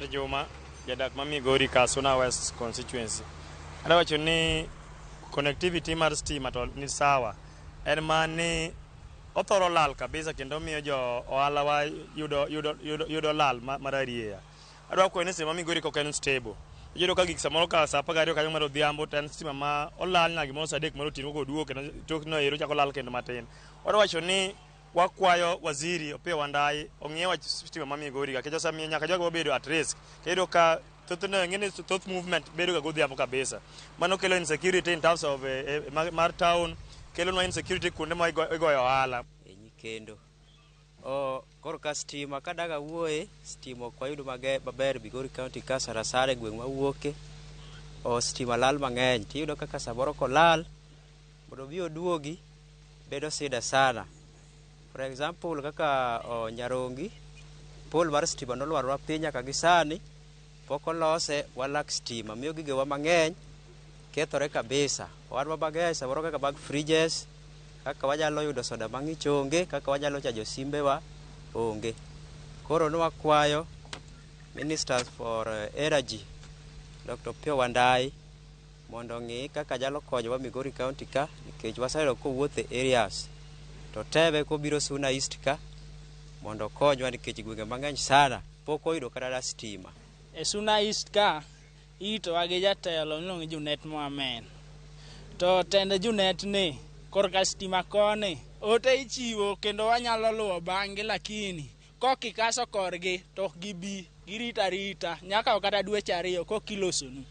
Juma, jadak ma Migori ka Suna West constituency. Adwa wacho ni connectivity mar stima to ni sawa. En ma ni othoro lal kabisa kendo miyo jo ohala wa yudo lal mar arieya. Adwa kwayo ni stima ma Migori ka ok en stable. Iyudo ka gik samoro ka saa 12 kanyo mar odhiambo to en stima ma olal nyaka gimoro saa 3 mar otieno koduogo kendo tok no ero chako lal kendo matin. Wadwa wacho ni wakwayo waziri Opiyo Wandayi ong'iye wach stima ma Migori ka nikech osemiyo nyaka jogo obedo at risk. Iyudo ka thothne ing'e thoth movement bedo ga godhiambo kabisa. Mano kelo insecurity in terms of mar town, kelonwa insecurity kuonde ma igoyo ohala. E nyikendo. O, koro ka stima ka daga wuoye, stima ok wayud maber Migori County ka sana sana e gweng' mawuoke. O, stima lal mang'eny. Tiyudo kaka samoro kolal, mondo obi oduogi, bedo sida sana. For example, kaka o, Nyarongi, pole mar stima nolwarwa piny nyaka gi sani, pok olose, walak stima. Miyo gigewa mang'eny kethore kabisa. Owadwa mang'eny samoro kaka mag fridges, kaka wanyalo yudo soda mang'ich onge, kaka wanyalo chajo simbewa onge. Koro nwakwayo Ministers for Energy, Dr. Opiyo Wandayi, mondo ong'i kaka nyalo konyowa Migori County ka, nikech waseyudo kowuotho e areas. To teme kobiro Suna East ka, mondo okonywa nikech gwenge mang'eny sana pok oyudo kata stima. E Suna East ka, iritowa gi jatelo miluongo ni Junet Mohamed. To tend Junet ni, korka stima koni, ote ichiwo kendo wanyalo luwo bang'gi lakini kokikaso korgi to ok gibi, girito arita nyaka kata dweche 2 kokilosonu.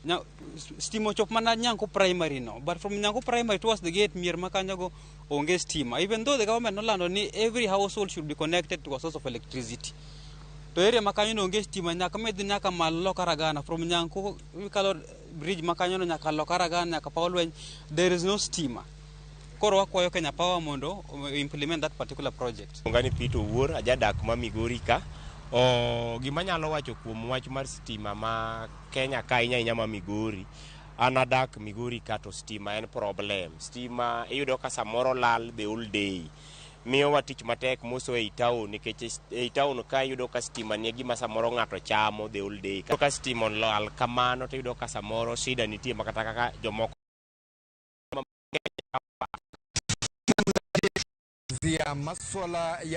Stima ochop mana Nyanko Primary no, but from Nyanko Primary towards the gate mier makanyogo onge stima. Even though the government nolando ni every household should be connected to a source of electricity. To area makanyo no onge stima nyaka medhi nyaka malo loka Ragana from Nyanko ikalo bridge makanyo no nyaka loka Ragana nyaka paw lweny there is no stima. Koro wakwayo Kenya Power mondo implement that particular project. Ongani Peter Owuor, ajadak ma Migori ka. O, gima anyalo wacho kuom wach mar stima ma Kenya ka ahinya ahinya ma Migori, an adak Migori ka to stima en problem. Stima iyudo ka samoro lal the whole day. Miyowa tich matek moso ei town nikech ei town ka iyudo ka stima ni e gima samoro ng'ato chamo the whole day. Ka stima olal kamano to iyudo ka samoro shida nitie makata kaka jomoko zia maswala ya